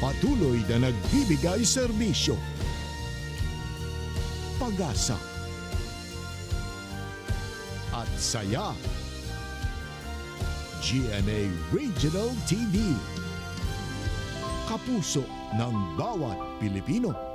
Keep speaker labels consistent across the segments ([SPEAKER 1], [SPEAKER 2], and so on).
[SPEAKER 1] Patuloy na nagbibigay serbisyo, pag-asa, at saya. GMA Regional TV. Kapuso ng bawat Pilipino.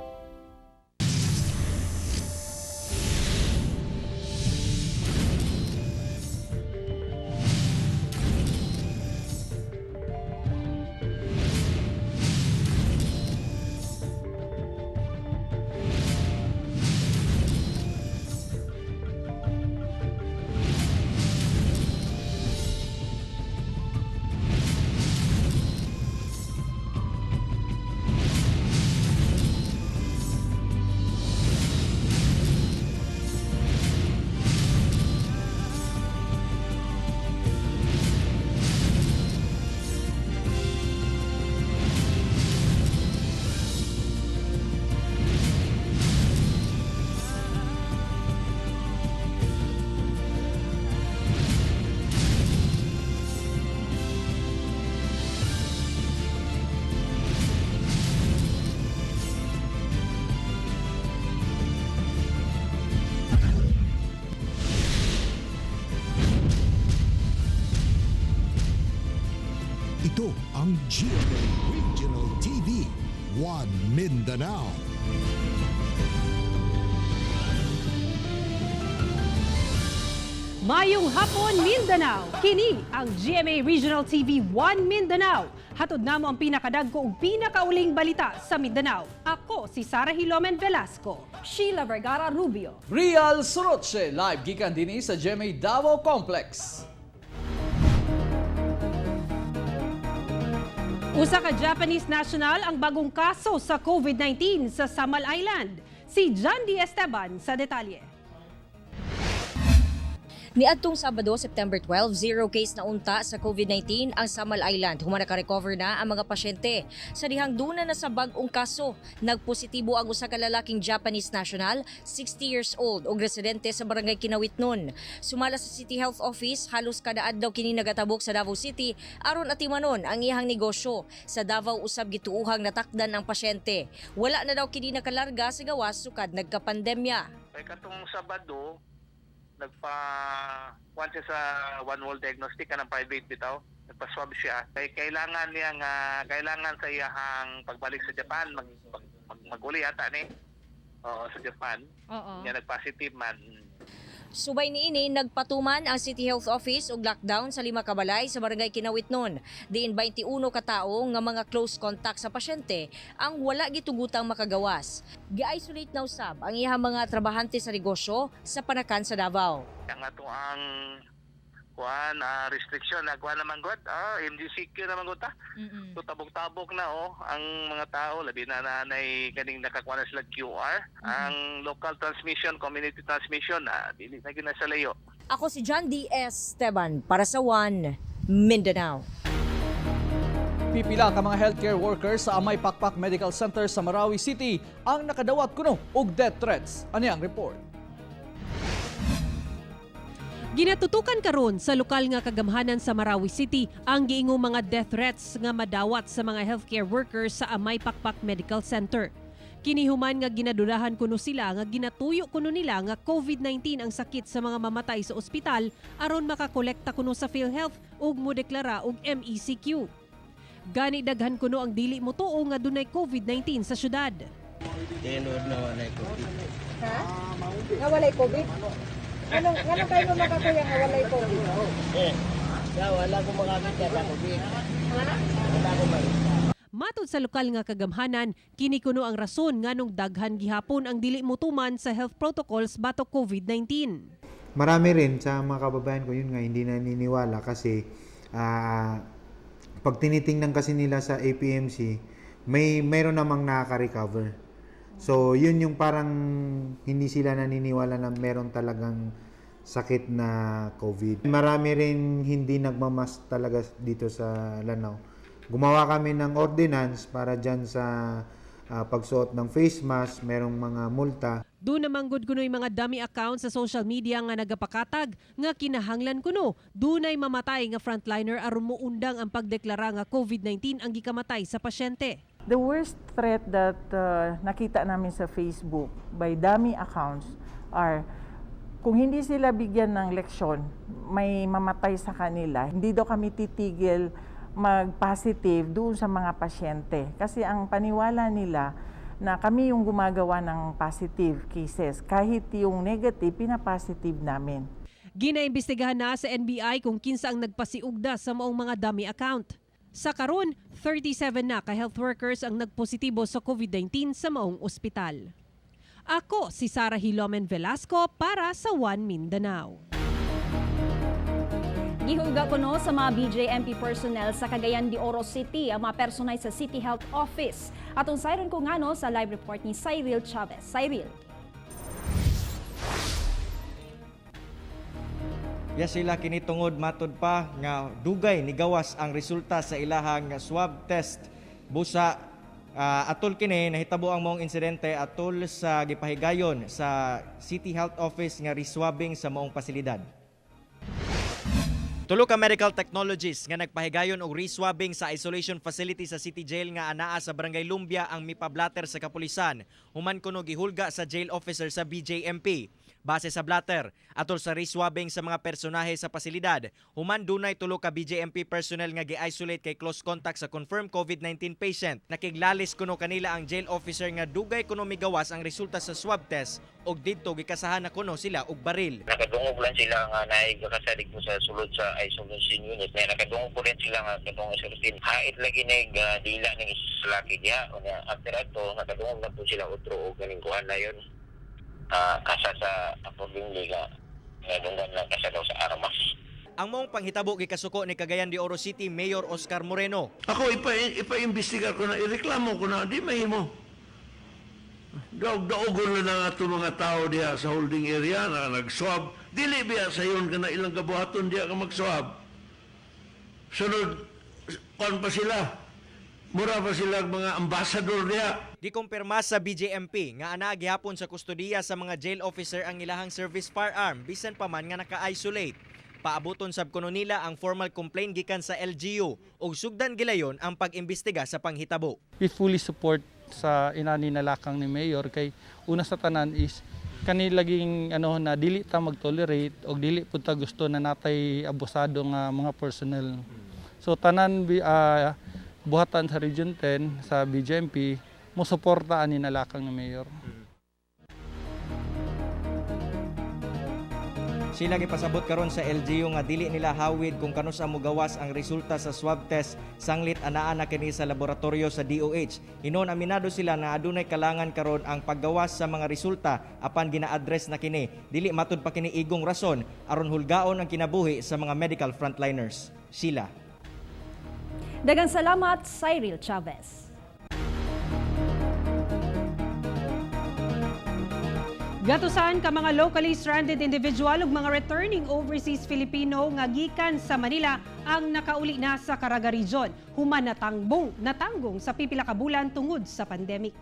[SPEAKER 1] Ito ang GMA Regional TV, One Mindanao.
[SPEAKER 2] Mayong hapon, Mindanao. Kini ang GMA Regional TV 1 Mindanao. Hatod namo ang pinakadagko ug pinakauling balita sa Mindanao. Ako si Sara Hilomen Velasco.
[SPEAKER 3] Sheila Vergara Rubio.
[SPEAKER 4] Real Soroche, live gikan dinhi sa GMA Davao Complex.
[SPEAKER 2] Usa ka Japanese national ang bagong kaso sa COVID-19 sa Samal Island. Si John D. Esteban sa detalye.
[SPEAKER 5] Niadtong Sabado, September 12, zero case na unta sa COVID-19 ang Samal Island. Human naka-recover na ang mga pasyente. Sa dihang duna na sa bag-ong kaso, nagpositibo ang usa ka lalaking Japanese national, 60 years old ug residente sa barangay Kinawitnon. Sumala sa City Health Office, halos kada adlaw kini nagatabok sa Davao City aron atimanon ang iyang negosyo. Sa Davao usab gituuhang natakdan ang pasyente. Wala na daw kini nakalarga sa gawas sukad nagkapandemya.
[SPEAKER 6] Kay katong Sabado, nagpa kuan siya sa One World Diagnostic kanang private bitaw. Nagpa-swab siya. Kay kailangan niya nga kailangan sa iyahang pagbalik sa Japan mag maguli ata ni. Oo, sa Japan.
[SPEAKER 2] Oo.
[SPEAKER 6] Niya nag-positive man.
[SPEAKER 5] Subay niini nagpatuman ang City Health Office og lockdown sa lima ka balay sa barangay Kinawitnon. Diin 21 ka tawo nga mga close contact sa pasyente ang wala gitugutang makagawas. Gi-isolate na usab ang iyang mga trabahante sa negosyo sa panakan sa Davao.
[SPEAKER 6] Ang ato ang kuan restriction na kuan naman god. MGCQ naman god ta. So tabok-tabok na oh ang mga tao, labi na nanay kaning nakakuha na sila QR. Ang local transmission, community transmission na dili na gyud na sa layo.
[SPEAKER 5] Ako si John D. Esteban para sa One Mindanao.
[SPEAKER 4] Pipila ka mga healthcare workers sa Amay Pakpak Medical Center sa Marawi City ang nakadawat kuno og death threats. Ani ang report?
[SPEAKER 2] Ginatutukan karon sa lokal nga kagamhanan sa Marawi City ang giingong mga death threats nga madawat sa mga healthcare workers sa Amay Pakpak Medical Center. Kinihuman nga ginadudahan kuno sila nga ginatuyo kuno nila nga COVID-19 ang sakit sa mga mamatay sa ospital aron makakolekta kuno sa PhilHealth ug modeklara og MECQ. Gani daghan kuno ang dili motuo nga dunay COVID-19 sa syudad.
[SPEAKER 7] Tinuod na walay COVID.
[SPEAKER 8] Ha? Nga walay COVID? Anong, anong kayo mo makakuya nga walay COVID?
[SPEAKER 7] Eh, sa wala ko makakita sa COVID. Wala ko makita.
[SPEAKER 2] Matod sa lokal nga kagamhanan, kini kuno ang rason nganong daghan gihapon ang dili motuman sa health protocols batok COVID-19.
[SPEAKER 9] Marami rin sa mga kababayan ko, yun nga, hindi naniniwala kasi pag tinitingnan kasi nila sa APMC, may meron namang nakaka-recover. So, yun yung parang hindi sila naniniwala na meron talagang sakit na COVID. Marami rin hindi nagmamas talaga dito sa Lanao. Gumawa kami ng ordinance para dyan sa pagsuot ng face mask, merong mga multa.
[SPEAKER 2] Doon naman gud kuno'y mga dummy accounts sa social media nga nagapakatag nga kinahanglan kuno dunay mamatay nga frontliner aron moundang ang pagdeklara nga COVID-19 ang gikamatay sa pasyente.
[SPEAKER 10] The worst threat that nakita namin sa Facebook by dummy accounts are kung hindi sila bigyan ng leksyon, may mamatay sa kanila. Hindi daw kami titigil mag-positive doon sa mga pasyente. Kasi ang paniwala nila na kami yung gumagawa ng positive cases. Kahit yung negative, pinapositive namin.
[SPEAKER 2] Ginaimbestigahan na sa NBI kung kinsa ang nagpasiugda sa maong mga dummy account. Sa karon, 37 na ka health workers ang nagpositibo sa COVID-19 sa maong ospital. Ako si Sara Hilomen Velasco para sa One Mindanao.
[SPEAKER 3] Gihulga kuno sa mga BJMP personnel sa Cagayan de Oro City ang mga personay sa City Health Office. Atong sayron ko ngano sa live report ni Cyril Chavez. Cyril.
[SPEAKER 11] Ya sila kini tungod matud pa nga dugay ni gawas ang resulta sa ilahang swab test. Busa atol kini nahitabo ang maong insidente atol sa gipahigayon sa City Health Office nga reswabbing sa maong pasilidad. Tulo ka medical technologists nga nagpahigayon og reswabbing sa isolation facility sa City Jail nga anaa sa Barangay Lumbia ang mipablatter sa kapulisan. Human kuno gihulga sa jail officer sa BJMP. Base sa blatter, atol sa reswabbing sa mga personahe sa pasilidad, human dunay tulo ka BJMP personnel nga gi-isolate kay close contact sa confirmed COVID-19 patient. Nakiglalis kuno kanila ang jail officer nga dugay kuno migawas ang resulta sa swab test ug didto gikasahan na kuno sila og baril.
[SPEAKER 6] Nakadungog lang sila nga naay kasalig mo sa sulod sa isolation unit. May nakadungog po rin sila nga katong isolation. Hait lagi na dila ng islaki diha. Unya after ato nakadungog na po sila otro og ganing kuan na yun. Kasa sa accordingly nga nadunggan na kasa daw sa armas.
[SPEAKER 11] Ang maong panghitabo gikasuko ni Cagayan de Oro City Mayor Oscar Moreno.
[SPEAKER 12] Ako ipa-imbestigar ko na, ireklamo ko na, di mahimo. Daog-daogon na nga ato mga tao diha sa holding area na nag-swab. Dili biya sa iyon ka na ilang kabuhaton diha ka mag-swab. Sunod, kon pa sila. Mura pa sila ang mga ambassador diha.
[SPEAKER 11] Gikumpirma sa BJMP nga ana gihapon sa kustodiya sa mga jail officer ang ilahang service firearm bisan pa man nga naka-isolate. Paabuton sab kuno nila ang formal complaint gikan sa LGU ug sugdan gilayon ang pag-imbestiga sa panghitabo.
[SPEAKER 13] We fully support sa inani na lakang ni Mayor kay una sa tanan is kani laging ano na dili ta mag-tolerate og dili pud ta gusto na natay abusado nga mga personnel. So tanan buhatan sa Region 10 sa BJMP mo suporta ani na lakang ni Mayor.
[SPEAKER 11] Sila gipasabot karon sa LGU nga dili nila hawid kung kanus-a mogawas ang resulta sa swab test sanglit anaa na kini sa laboratorio sa DOH. Hinon aminado sila na adunay kalangan karon ang paggawas sa mga resulta apan gina-address na kini. Dili matud pa kini igong rason aron hulgaon ang kinabuhi sa mga medical frontliners. Sila.
[SPEAKER 3] Daghang salamat, Cyril Chavez.
[SPEAKER 2] Gatusan ka mga locally stranded individual ug mga returning overseas Filipino nga gikan sa Manila ang nakauli na sa Caraga Region human natanggong sa pipila ka bulan tungod sa pandemic.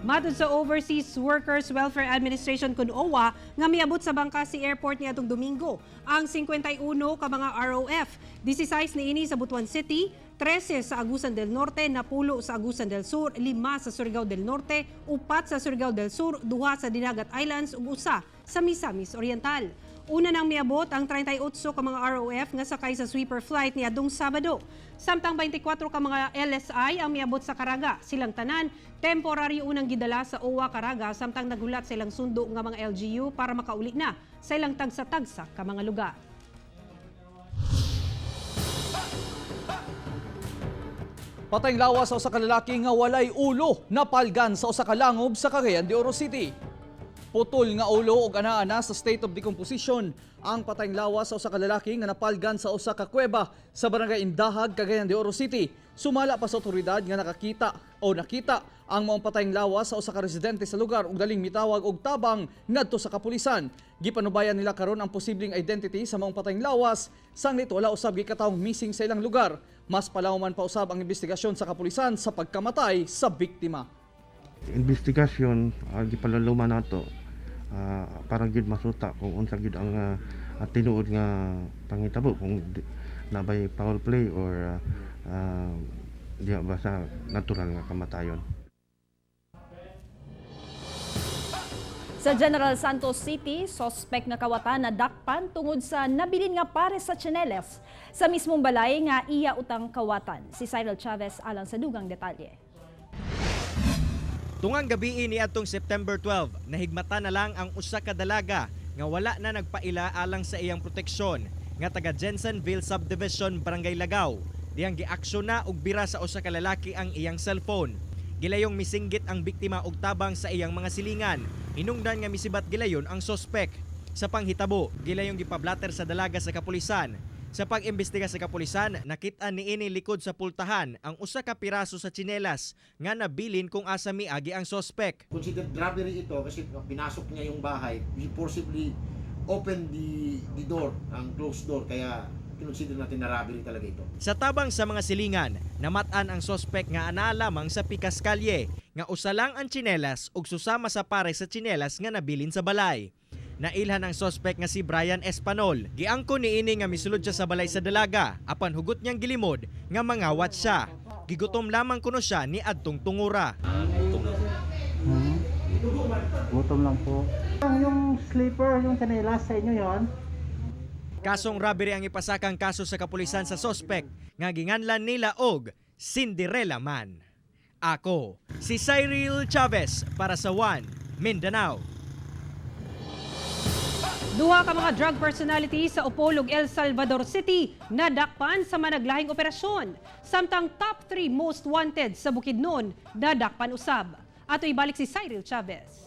[SPEAKER 2] Matod sa Overseas Workers Welfare Administration kun OWWA nga miabot sa Bangkasi Airport niadtong Domingo ang 51 ka mga ROF, 16 niini sa Butuan City, 13 sa Agusan del Norte, 10 sa Agusan del Sur, 5 sa Surigao del Norte, 4 sa Surigao del Sur, 2 sa Dinagat Islands ug usa sa Misamis Oriental. Una nang miabot ang 38 ka mga ROF nga sakay sa sweeper flight niadtong Sabado. Samtang 24 ka mga LSI ang miabot sa Caraga. Silang tanan temporary unang gidala sa OWWA Caraga samtang nagulat sa ilang sundo nga mga LGU para makauli na sa ilang tagsa-tagsa ka mga lugar.
[SPEAKER 4] Patayng lawas sa usa ka lalaki nga walay ulo napalgan sa usa ka langob sa Cagayan de Oro City. Putol nga ulo og ana-ana sa state of decomposition ang patayng lawas sa usa ka lalaki nga napalgan sa usa ka kuweba sa Barangay Indahag, Cagayan de Oro City. Sumala pa sa otoridad nga nakakita o nakita ang maong patayng lawas sa usa ka residente sa lugar ug daling mitawag og tabang ngadto sa kapulisan. Gipanubayan nila karon ang posibleng identity sa maong patayng lawas sanglit wala usab gikatawong missing sa ilang lugar. Mas palawman pa usab ang investigasyon sa kapulisan sa pagkamatay sa biktima.
[SPEAKER 14] Investigasyon gipaluluman nato para gyud masuta kung unsa gyud ang tinuod nga panghitabo, kung nabay foul play or diha ba sa natural nga kamatayon.
[SPEAKER 3] Sa General Santos City, sospek nga kawatan na dakpan tungod sa nabilin nga pares sa tsinelas sa mismong balay nga iya utang kawatan. Si Cyril Chavez alang sa dugang detalye.
[SPEAKER 11] Tungang gabi ni atong September 12, nahigmata na lang ang usa ka dalaga nga wala na nagpaila alang sa iyang proteksyon nga taga Jensenville Subdivision, Barangay Lagaw. Diyang giaksyon na og bira sa usa ka lalaki ang iyang cellphone. Gilayong misinggit ang biktima og tabang sa iyang mga silingan. Hinungdan nga misibat gilayon ang sospek. Sa panghitabo, gilayong gipablater sa dalaga sa kapulisan. Sa pag-imbestiga sa kapulisan, nakit-an niini likod sa pultahan ang usa ka piraso sa tsinelas nga nabilin kung asa miagi ang sospek.
[SPEAKER 15] Considered robbery ito kasi pinasok niya yung bahay, he forcibly opened the door, ang closed door, kaya kinonsider natin na robbery talaga ito.
[SPEAKER 11] Sa tabang sa mga silingan, namat-an ang sospek nga ana lamang sa pikas kalye nga usa lang ang tsinelas ug susama sa pare sa tsinelas nga nabilin sa balay. Nailhan ang sospek nga si Brian Espanol. Giangko niini nga misulod siya sa balay sa dalaga apan hugot niyang gilimod nga mangawat siya. Gigutom lamang kuno siya ni adtong tungura.
[SPEAKER 13] Gutom lang po. Yung slipper, yung tsinelas sa inyo yon?
[SPEAKER 11] Kasong robbery ang ipasakang kaso sa kapulisan sa sospek nga ginganlan nila og Cinderella Man. Ako, si Cyril Chavez para sa One Mindanao.
[SPEAKER 2] Duha ka mga drug personality sa Opol ug El Salvador City nadakpan sa managlahing operasyon. Samtang top 3 most wanted sa Bukidnon nadakpan usab. Ato ibalik si Cyril Chavez.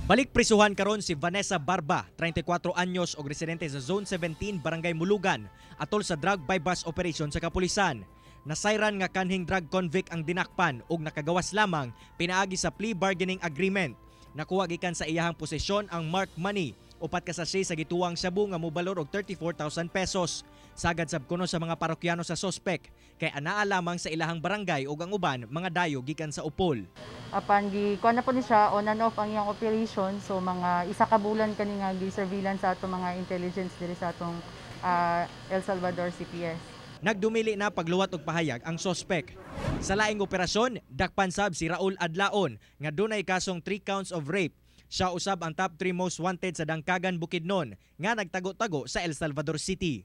[SPEAKER 11] Balik prisuhan karon si Vanessa Barba, 34 anyos og residente sa Zone 17, Barangay Mulugan, atol sa drug buy-bust operation sa kapulisan. Nasayran nga kanhing drug convict ang dinakpan og nakagawas lamang pinaagi sa plea bargaining agreement. Nakuha gikan sa iyahang posesyon ang mark money, 4 ka sachet sa gituwang shabu nga mobalor og 34,000 pesos. Sagad sab kuno sa mga parokyano sa sospek kay anaa lamang sa ilahang barangay ug ang uban mga dayo gikan sa Opol.
[SPEAKER 16] Apan gi kuan na po ni siya, on and off ang iyang operation, so mga isa ka bulan kani nga gi surveillance sa atong mga intelligence diri sa atong El Salvador CPS.
[SPEAKER 11] Nagdumili na pagluwat og pahayag ang sospek. Sa laing operasyon, dakpan sab si Raul Adlaon nga dunay kasong 3 counts of rape. Siya usab ang top 3 most wanted sa Dangkagan, Bukidnon nga nagtago-tago sa El Salvador City.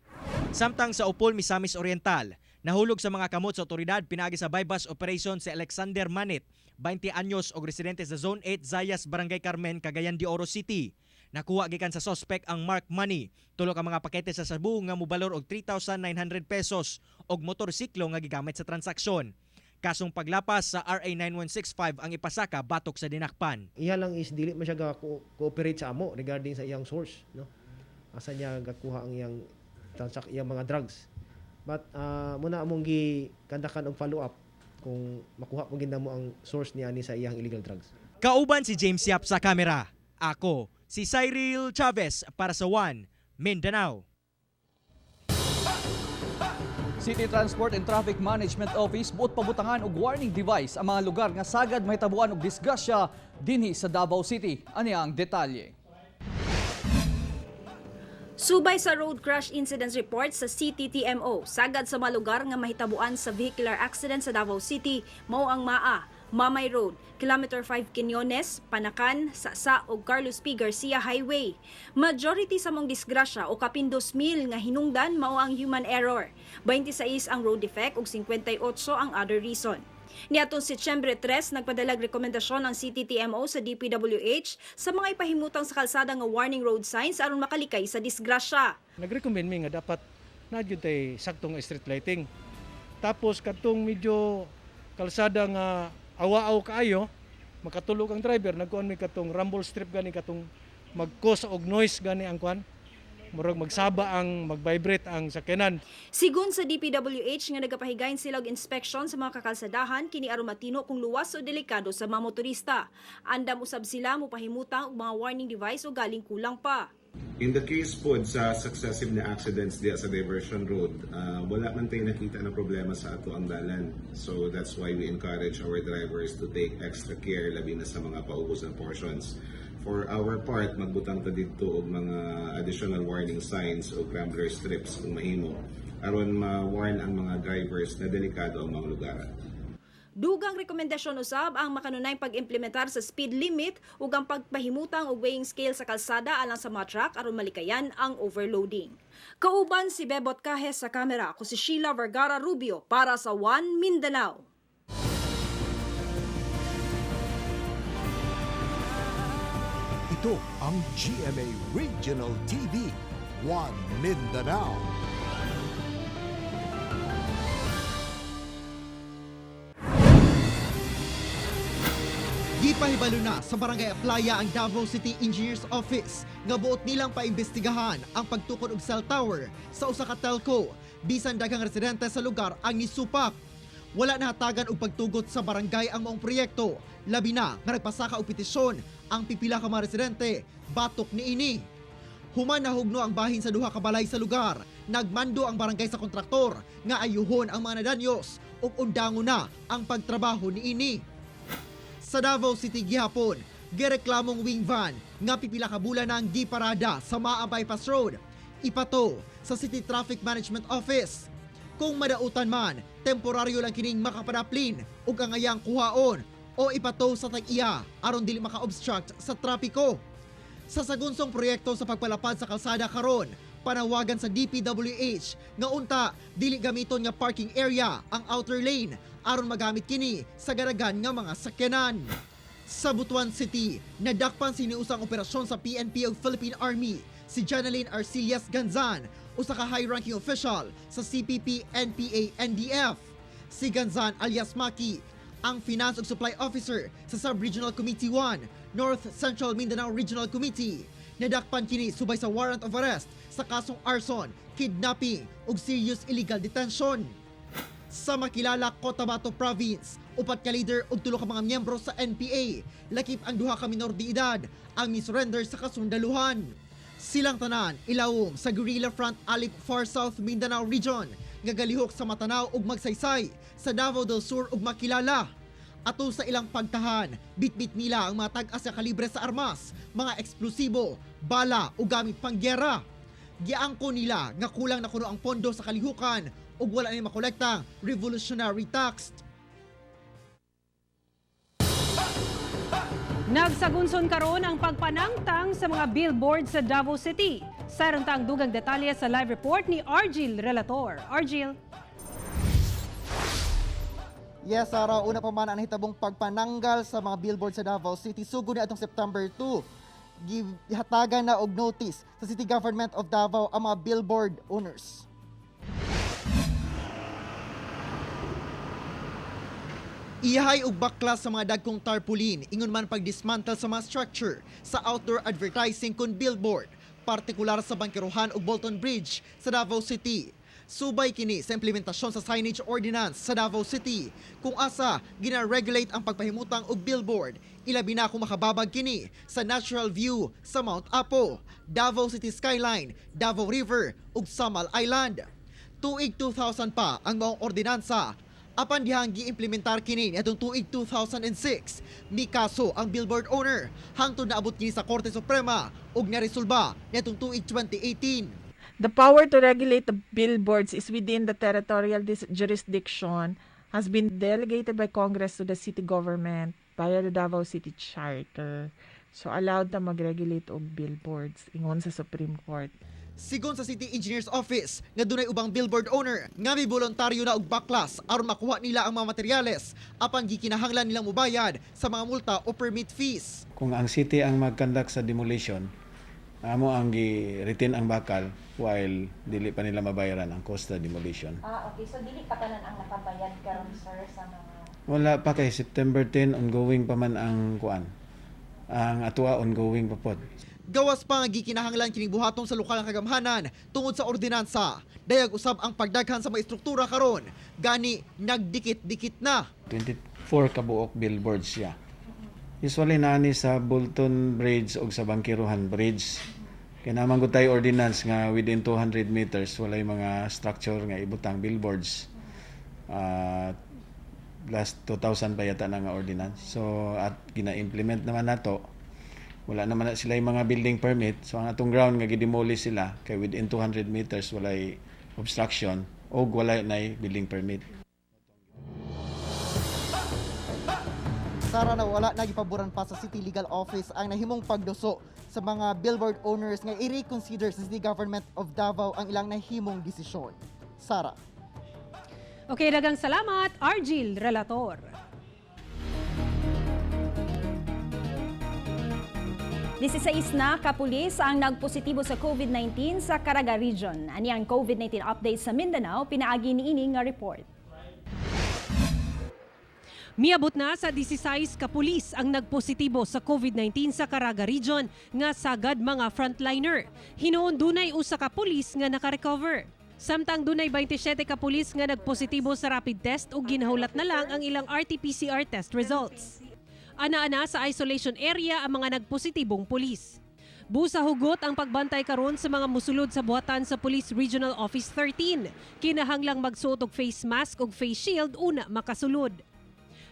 [SPEAKER 11] Samtang sa Opol, Misamis Oriental, nahulog sa mga kamot sa otoridad pinaagi sa buy-bust operation si Alexander Manit, 20 anyos og residente sa Zone 8, Zayas, Barangay Carmen, Cagayan de Oro City. Nakuha gikan sa suspect ang mark money, tulo ka mga pakete sa sabu nga mobalor og 3,900 pesos og motorsiklo nga gigamit sa transaksyon. Kasong paglapas sa RA 9165 ang ipasaka batok sa dinakpan.
[SPEAKER 17] Iya lang is dili man siya ga-cooperate sa amo regarding sa iyang source, no? Asa niya gakuha ang iyang transak iyang mga drugs. But muna among gi kandakan og follow up kung makuha po gid mo ang source niya ni sa iyang illegal drugs.
[SPEAKER 11] Kauban si James Yap sa kamera. Ako, si Cyril Chavez para sa One Mindanao.
[SPEAKER 4] City Transport and Traffic Management Office buot pabutangan og warning device ang mga lugar nga sagad mahitabuan og disgrasya dinhi sa Davao City. Ani ang detalye.
[SPEAKER 3] Subay sa road crash incidents report sa CTTMO, sagad sa mga lugar nga mahitabuan sa vehicular accident sa Davao City, mao ang Maa, Mamay Road, Kilometer 5 Quiñones, Panacan, Sasa ug Carlos P. Garcia Highway. Majority sa mong disgrasya o kapin 2,000 nga hinungdan mao ang human error. 26 ang road defect ug 58 ang other reason. Niadtong Setyembre 3, nagpadalag rekomendasyon ang CTTMO sa DPWH sa mga ipahimutang sa kalsada nga warning road signs aron makalikay sa disgrasya.
[SPEAKER 13] Nag-recommend mi nga dapat na gyud tay saktong street lighting. Tapos kadtong medyo kalsada nga awa-aw kaayo, makatulog ang driver, nagkuan mi katong rumble strip gani, katong mag-cause og noise gani ang kuan. Murag magsaba ang mag-vibrate ang sakyanan.
[SPEAKER 3] Sigon sa DPWH nga nagapahigayon sila og inspection sa mga kakalsadahan kini aron matino kung luwas o delikado sa mga motorista. Andam usab sila mopahimutang og mga warning device o galing kulang pa.
[SPEAKER 18] In the case po sa successive na accidents diya sa Diversion Road, wala man tayo nakita na problema sa ato ang dalan. So that's why we encourage our drivers to take extra care labi na sa mga paubos na portions. For our part, magbutang ta didto og mga additional warning signs o rambler strips kung mahimo. Aron ma-warn ang mga drivers na delikado ang mga lugar.
[SPEAKER 3] Dugang rekomendasyon usab ang makanunay pag-implementar sa speed limit ug ang pagpahimutang og weighing scale sa kalsada alang sa mga truck aron malikayan ang overloading. Kauban si Bebot Cajes sa kamera, ako si Sheila Vergara Rubio para sa One Mindanao.
[SPEAKER 1] Ito ang GMA Regional TV, One Mindanao.
[SPEAKER 19] Gipahibalo na sa Barangay Aplaya ang Davao City Engineers Office nga buot nilang paimbestigahan ang pagtukod og cell tower sa usa ka telco bisan daghang residente sa lugar ang nisupak. Wala nahatagan og pagtugot sa barangay ang maong proyekto, labi na nga nagpasaka og petisyon ang pipila ka mga residente batok niini. Human nahugno ang bahin sa duha ka balay sa lugar, nagmando ang barangay sa kontraktor nga ayuhon ang mga nadanyos ug undangon na ang pagtrabaho niini. Sa Davao City gihapon, gireklamong wing van nga pipila ka bulan ang giparada sa Maa Bypass Road. Ipato sa City Traffic Management Office. Kung madautan man, temporaryo lang kining makapadaplin ug ang ayang kuhaon o ipato sa tag-iya aron dili maka-obstruct sa trapiko. Sa sagunsong proyekto sa pagpalapad sa kalsada karon, panawagan sa DPWH nga unta dili gamiton nga parking area ang outer lane aron magamit kini sa garagan nga mga sakyanan. Sa Butuan City, nadakpan siniusang operasyon sa PNP ug Philippine Army si Janeline Arcelias Ganzan, usa ka high-ranking official sa CPP NPA NDF. Si Ganzan alias Maki, ang Finance ug Supply Officer sa Sub-Regional Committee 1, North Central Mindanao Regional Committee. Nadakpan kini subay sa warrant of arrest sa kasong arson, kidnapping ug serious illegal detention. Sa makilala Cotabato Province, upat ka leader ug tulo ka mga miyembro sa NPA, lakip ang duha ka minor de edad ang ni-surrender sa kasundaluhan. Silang tanan ilawom sa Guerrilla Front Alip Far South Mindanao Region nga galihok sa Matanao ug Magsaysay sa Davao del Sur ug Makilala. Ato sa ilang pagtahan, bitbit nila ang mga tag-as nga kalibre sa armas, mga eksplosibo, bala ug gamit panggera. Giangko nila nga kulang na kuno ang pondo sa kalihukan ug wala ni makolektang revolutionary tax.
[SPEAKER 2] Nagsagunson karon ang pagpanangtang sa mga billboard sa Davao City. Saron ta ang dugang detalye sa live report ni Argil Relator. Argil.
[SPEAKER 19] Yes, Sarah, una pa man ang hitabong pagpananggal sa mga billboard sa Davao City sugod ni atong September 2. Gihatagan na og notice sa City Government of Davao ang mga billboard owners. Iyahay og baklas sa mga dagkong tarpaulin, ingon man pagdismantle sa mga structure sa outdoor advertising kun billboard, partikular sa Bangkerohan ug Bolton Bridge sa Davao City. Subay kini sa implementasyon sa signage ordinance sa Davao City kung asa gina-regulate ang pagpahimutang og billboard, ilabi na kung makababag kini sa natural view sa Mount Apo, Davao City skyline, Davao River ug Samal Island. Tuig 2000 pa ang maong ordinansa. Apan dihang giimplementar kini niadtong tuig 2006, mikaso ang billboard owner hangtod naabot kini sa Korte Suprema ug naresolba niadtong tuig 2018.
[SPEAKER 10] The power to regulate the billboards is within the territorial jurisdiction has been delegated by Congress to the city government via the Davao City Charter. So allowed na mag-regulate og billboards ingon sa Supreme Court.
[SPEAKER 19] Sigon sa City Engineer's Office nga dunay ubang billboard owner nga may voluntaryo na og baklas aron makuha nila ang mga materyales apan gikinahanglan nilang mubayad sa mga multa o permit fees.
[SPEAKER 20] Kung ang city ang mag-conduct sa demolition, amo ang gi-retain ang bakal while dili pa nila mabayaran ang cost sa demolition.
[SPEAKER 8] Ah, okay. So dili pa tanan ang nakabayad karon, sir, sa mga
[SPEAKER 20] Wala pa kay September 10, ongoing pa man ang kuan. Ang atua ongoing pa pod.
[SPEAKER 19] Gawas pa nga gikinahanglan kining buhaton sa lokal nga kagamhanan tungod sa ordinansa. Dayag usab ang pagdaghan sa mga istruktura karon. Gani nagdikit-dikit na.
[SPEAKER 20] 24 ka buok billboards siya. Usually naani sa Bolton Bridge o sa Bangkiruhan Bridge. Kaya naman gud tayo ordinance nga within 200 meters walay mga structure nga ibutang billboards. Last 2000 pa yata na nga ordinance. So at gina-implement naman nato, wala naman na sila yung mga building permit. So ang atong ground nga gidemolish sila kay within 200 meters walay obstruction og wala nay building permit.
[SPEAKER 19] Sara, na wala na gipaboran pa sa City Legal Office ang nahimong pagduso sa mga billboard owners nga i-reconsider sa City Government of Davao ang ilang nahimong desisyon. Sara.
[SPEAKER 2] Okay, daghang salamat, Argil Relator.
[SPEAKER 3] 16 na kapulis ang nagpositibo sa COVID-19 sa Caraga Region. Ani ang COVID-19 update sa Mindanao, pinaagi niini nga report.
[SPEAKER 2] Miabot na sa 16 ka pulis ang nagpositibo sa COVID-19 sa Caraga Region nga sagad mga frontliner. Hinuon dunay usa ka pulis nga nakarecover. Samtang dunay 27 ka pulis nga nagpositibo sa rapid test ug ginahulat na lang ang ilang RT-PCR test results. Ana-ana sa isolation area ang mga nagpositibong pulis. Busa hugot ang pagbantay karon sa mga musulod sa buhatan sa Police Regional Office 13. Kinahanglang magsuot og face mask ug face shield una makasulod.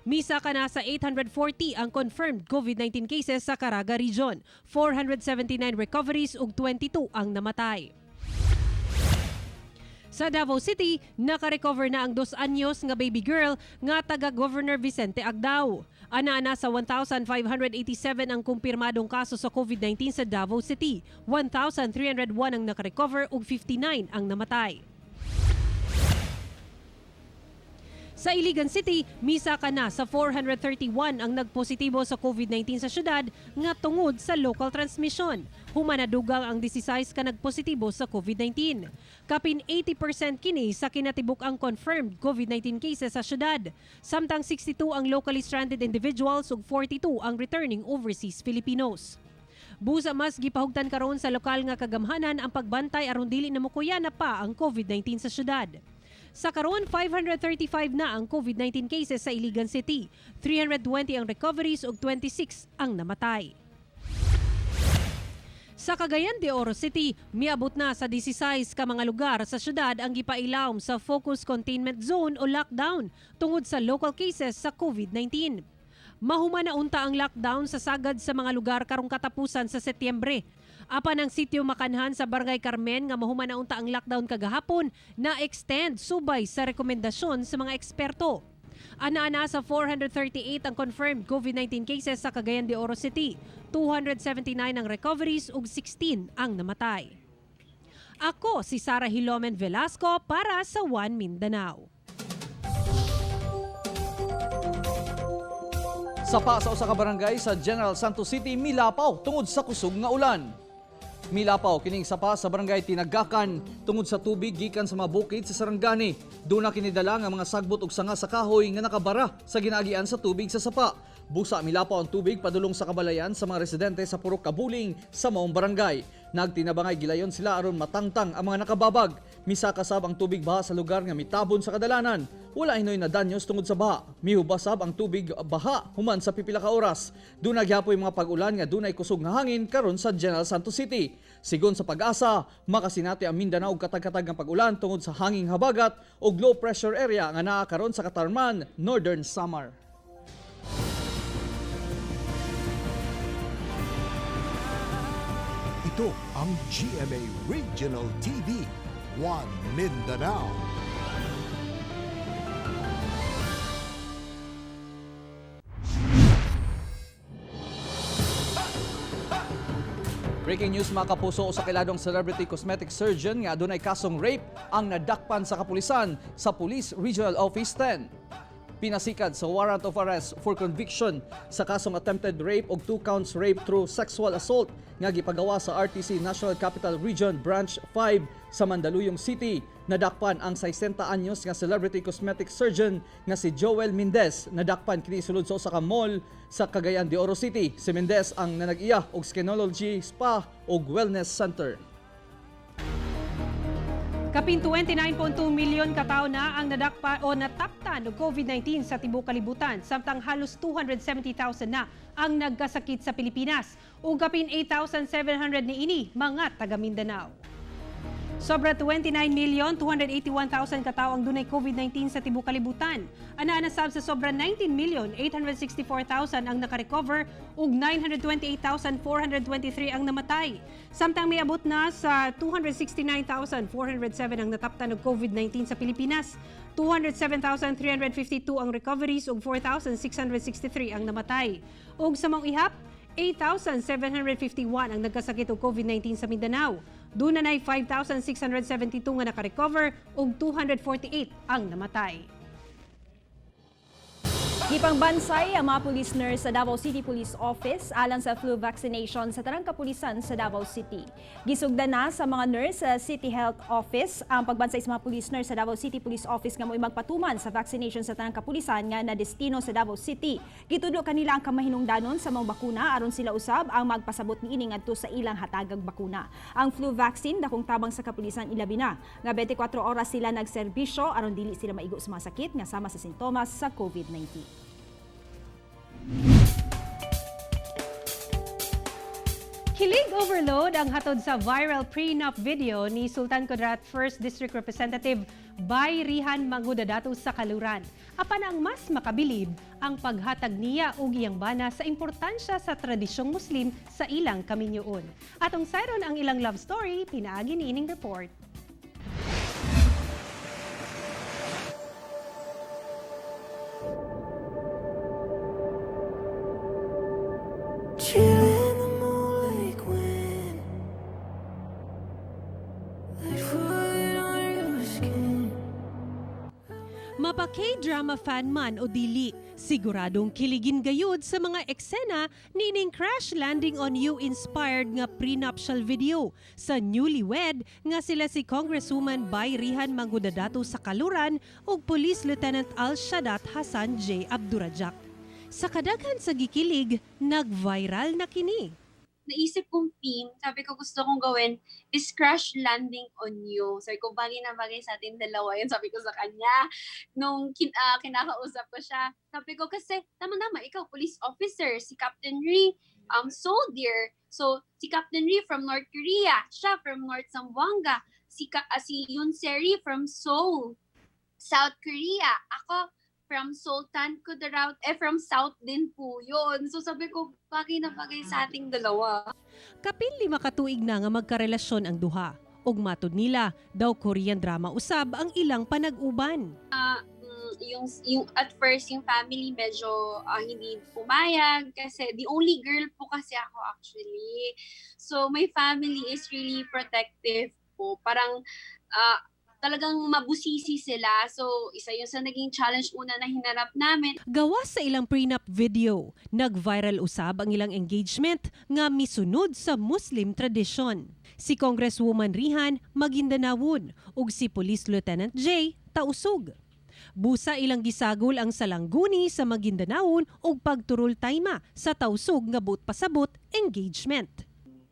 [SPEAKER 2] Misa ka na sa 840 ang confirmed COVID-19 cases sa Caraga Region, 479 recoveries ug 22 ang namatay. Sa Davao City, nakarecover na ang 2 anyos nga baby girl nga taga Governor Vicente Agdao. Ana-ana sa 1,587 ang kumpirmadong kaso sa COVID-19 sa Davao City. 1,301 ang nakarecover ug 59 ang namatay. Sa Iligan City, misa ka na sa 431 ang nagpositibo sa COVID-19 sa syudad nga tungod sa local transmission. Human nadugang ang 16 ka nagpositibo sa COVID-19. Kapin 80% kini sa kinatibuk ang confirmed COVID-19 cases sa syudad. Samtang 62 ang locally stranded individuals ug 42 ang returning overseas Filipinos. Busa mas gipahugtan karon sa lokal nga kagamhanan ang pagbantay aron dili na mokuyana pa ang COVID-19 sa syudad. Sa karon, 535 na ang COVID-19 cases sa Iligan City. 320 ang recoveries ug 26 ang namatay. Sa Cagayan de Oro City, miabot na sa 16 ka mga lugar sa syudad ang gipailawom sa Focus Containment Zone o lockdown tungod sa local cases sa COVID-19. Mahuman na unta ang lockdown sa sagad sa mga lugar karong katapusan sa Setyembre. Apan ang sitio Makanhan sa Barangay Carmen nga mahuman na unta ang lockdown kagahapon na extend subay sa rekomendasyon sa mga eksperto. Ana-ana sa 438 ang confirmed COVID-19 cases sa Cagayan de Oro City. 279 ang recoveries ug 16 ang namatay. Ako si Sara Hilomen Velasco para sa One Mindanao.
[SPEAKER 4] Sapa sa usa ka barangay sa General Santos City milapaw tungod sa kusog nga ulan. Milapaw kining sapa sa barangay Tinagakan tungod sa tubig gikan sa mga bukid sa Sarangani. Duna kinidala nga mga sagbot ug sanga sa kahoy nga nakabara sa ginaagian sa tubig sa sapa. Busa milapaw ang tubig padulong sa kabalayan sa mga residente sa Purok Kabuling sa maong barangay. Nagtinabangay gilayon sila aron matangtang ang mga nakababag. Misaka sab ang tubig baha sa lugar nga mitabon sa kadalanan. Wala hinoy na danyos tungod sa baha. Mihubas sab ang tubig baha human sa pipila ka oras. Duna gyapoy mga pag-ulan nga dunay kusog nga hangin karon sa General Santos City. Sigon sa PAGASA, makasinati ang Mindanao og katag-katag nga pag-ulan tungod sa hanging habagat ug low pressure area nga naa karon sa Katarman, Northern Samar.
[SPEAKER 1] Ito ang GMA Regional TV, One Mindanao.
[SPEAKER 4] Breaking news, mga kapuso, usa ka iladong celebrity cosmetic surgeon nga adunay kasong rape ang nadakpan sa kapulisan sa Police Regional Office 10. Pinasikad sa warrant of arrest for conviction sa kasong attempted rape og two counts rape through sexual assault nga gipagawa sa RTC National Capital Region Branch 5 sa Mandaluyong City. Nadakpan ang 60 anyos nga celebrity cosmetic surgeon nga si Joel Mendez. Nadakpan kini sulod sa usa ka mall sa Cagayan de Oro City. Si Mendez ang nanag-iya og Skinology Spa ug Wellness Center.
[SPEAKER 2] Kapin 29.2 milyon katao na ang nadakpa o nataptan og COVID-19 sa tibuok kalibutan, samtang halos 270,000 na ang nagkasakit sa Pilipinas ug kapin 8,700 niini mga taga Mindanao. Sobra 29,281,000 katao ang dunay COVID-19 sa tibuok kalibutan. Ana-ana sab sa sobra 19,864,000 ang nakarecover ug 928,423 ang namatay. Samtang miabot na sa 269,407 ang nataptan og COVID-19 sa Pilipinas. 207,352 ang recoveries ug 4,663 ang namatay. Ug sa maong ihap, 8,751 ang nagkasakit og COVID-19 sa Mindanao. Duna nay 5,672 nga nakarecover ug 248 ang namatay.
[SPEAKER 3] Gipangbansay ang mga police nurse sa Davao City Police Office alang sa flu vaccination sa tanang kapulisan sa Davao City. Gisugdan na sa mga nurse sa City Health Office ang pagbansay sa mga police nurse sa Davao City Police Office nga mo'y magpatuman sa vaccination sa tanang kapulisan nga nadestino sa Davao City. Gitudlo kanila ang kamahinungdanon sa mga bakuna aron sila usab ang magpasabot niini ngadto sa ilang hatagag bakuna. Ang flu vaccine dakong tabang sa kapulisan ilabi na nga 24 oras sila nagserbisyo aron dili sila maigo sa mga sakit nga sama sa sintomas sa COVID-19.
[SPEAKER 2] Kilig overload ang hatod sa viral prenup video ni Sultan Kudarat 1st District Representative Bay Rihan Mangudadatu sa Kaluran. Apan ang mas makabilib ang paghatag niya og iyang bana sa importansya sa tradisyong Muslim sa ilang kaminyoon. Atong sayron ang ilang love story, pinaagi ni ining report.
[SPEAKER 21] Chill in the moonlight when I put on your skin.
[SPEAKER 2] Mapa K-drama fan man o dili, siguradong kiligin gayud sa mga eksena nining Crash Landing on You inspired nga prenuptial video sa newlywed nga sila si Congresswoman Bay Rihan Mangudadatu sa Kaluran ug Police Lieutenant Al Shadat Hassan J. Abdurajak. Sa kadaghan sa gikilig, nag-viral na kini.
[SPEAKER 22] Naisip kong theme, sabi ko gusto kong gawin is Crash Landing on You. Sabi ko, bagay na bagay sa atin dalawa yun. Sabi ko sa kanya, nung kinakausap ko siya, sabi ko kasi, tama-tama, ikaw, police officer, si Captain Ri, soldier. So, si Captain Ri from North Korea, siya from North Zamboanga, si Yoon Seri from Seoul, South Korea. Ako, from Sultan Kudarat, eh from South din po yun. So sabi ko, bagay na bagay sa ating dalawa.
[SPEAKER 2] Kapin 5 ka tuig na nga magkarelasyon ang duha. Ug matud nila, daw Korean drama usab ang ilang panag-uban.
[SPEAKER 22] Yung at first, yung family medyo hindi pumayag kasi the only girl po kasi ako actually. So my family is really protective po. Parang talagang mabusisi sila. So, isa yun sa naging challenge una na hinarap namin.
[SPEAKER 2] Gawas sa ilang prenup video, nag-viral usab ang ilang engagement nga misunod sa Muslim tradition. Si Congresswoman Rihan Maguindanawon ug si Police Lieutenant J Tausug. Busa ilang gisagol ang salangguni sa Maguindanaon ug pagturol tayma sa Tausug nga buot pasabot engagement.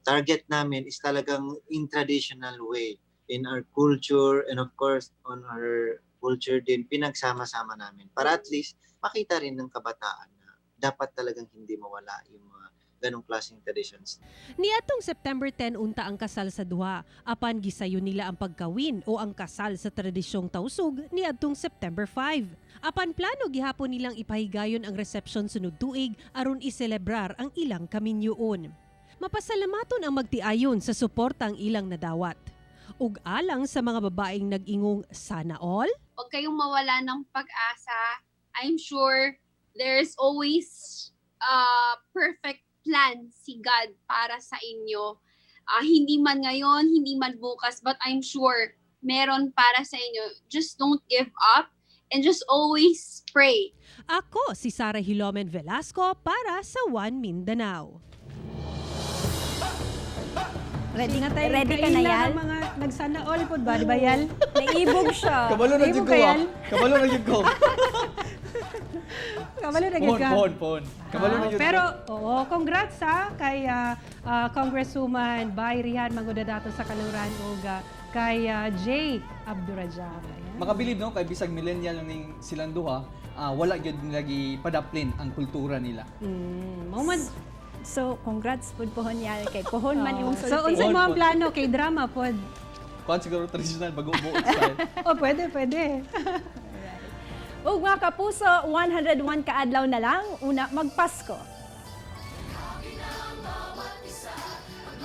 [SPEAKER 23] Target namin is talagang in traditional way, in our culture and of course on our culture din, pinagsama-sama namin para at least makita rin ng kabataan na dapat talagang hindi mawala yung mga ganong klaseng traditions.
[SPEAKER 2] Niadtong September 10 unta ang kasal sa duha, apan gisayo nila ang pagkawin o ang kasal sa tradisyong Tausug niadtong September 5. Apan plano gihapon nilang ipahigayon ang reception sunod tuig aron iselebrar ang ilang kaminyoon. Mapasalamaton ang magtiayon sa suportang ilang nadawat. Ug alang sa mga babaeng nag-ingong sana all,
[SPEAKER 22] Huwag kayong mawala ng pag-asa. I'm sure there's always a perfect plan si God para sa inyo. Hindi man ngayon, hindi man bukas, but I'm sure meron para sa inyo. Just don't give up and just always pray.
[SPEAKER 2] Ako si Sarah Hilomen Velasco para sa One Mindanao.
[SPEAKER 3] Ready,
[SPEAKER 2] Natay,
[SPEAKER 3] ready ka na,
[SPEAKER 2] kaila
[SPEAKER 3] Yal?
[SPEAKER 2] ang mga nagsana all pod ba, di ba, Yal?
[SPEAKER 3] Naibog siya.
[SPEAKER 4] Kabalo na jud
[SPEAKER 2] Naibog
[SPEAKER 4] ko.
[SPEAKER 2] ka, Yal?
[SPEAKER 4] Kabalo na jud ko.
[SPEAKER 2] Kabalo na jud
[SPEAKER 4] Phone,
[SPEAKER 2] ka.
[SPEAKER 4] phone, phone. Kabalo na jud ko.
[SPEAKER 2] Pero, oo, congrats ha kay Congresswoman Bay Rihan Mangudadato sa Kaluran ug kay Jay Abdurajak. Ayan.
[SPEAKER 4] Makabilib no kay bisag millennial ning silang duha, wala gyud nila gipadaplin ang kultura nila.
[SPEAKER 2] Mao man.
[SPEAKER 3] So, congrats pud pohon Yal kay pohon man imong
[SPEAKER 2] So,
[SPEAKER 3] sulti.
[SPEAKER 2] unsay mo ang plano kay drama pod?
[SPEAKER 4] Kuan siguro traditional bago-buot style.
[SPEAKER 8] Oh, pwede, pwede.
[SPEAKER 3] Ug mga kapuso, 101 ka adlaw na lang una magpasko.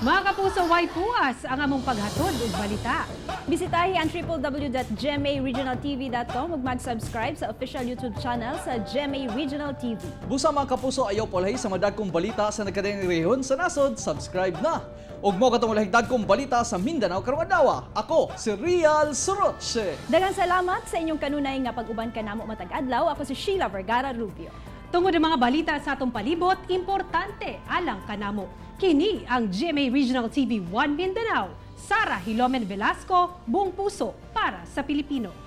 [SPEAKER 2] Mga kapuso, way puas ang among paghatod og balita.
[SPEAKER 3] Bisitahi ang www.gmaregionaltv.com ug mag-subscribe sa official YouTube channel sa GMA Regional TV.
[SPEAKER 4] Busa, mga kapuso, ayaw palahi sa madagkong balita sa nagkadaiyang rehiyon sa nasod, subscribe na. Ug mo katong ulahig dagkong balita sa Mindanao karong adlaw. Ako si Real Soroche.
[SPEAKER 3] Daghang salamat sa inyong kanunay nga pag-uban kanamo matag adlaw. Ako si Sheila Vergara Rubio.
[SPEAKER 2] Tungod ang mga balita sa atong palibot, importante alang kanamo. Kini ang GMA Regional TV 1 Mindanao. Sara Hilomen Velasco, buong puso para sa Pilipino.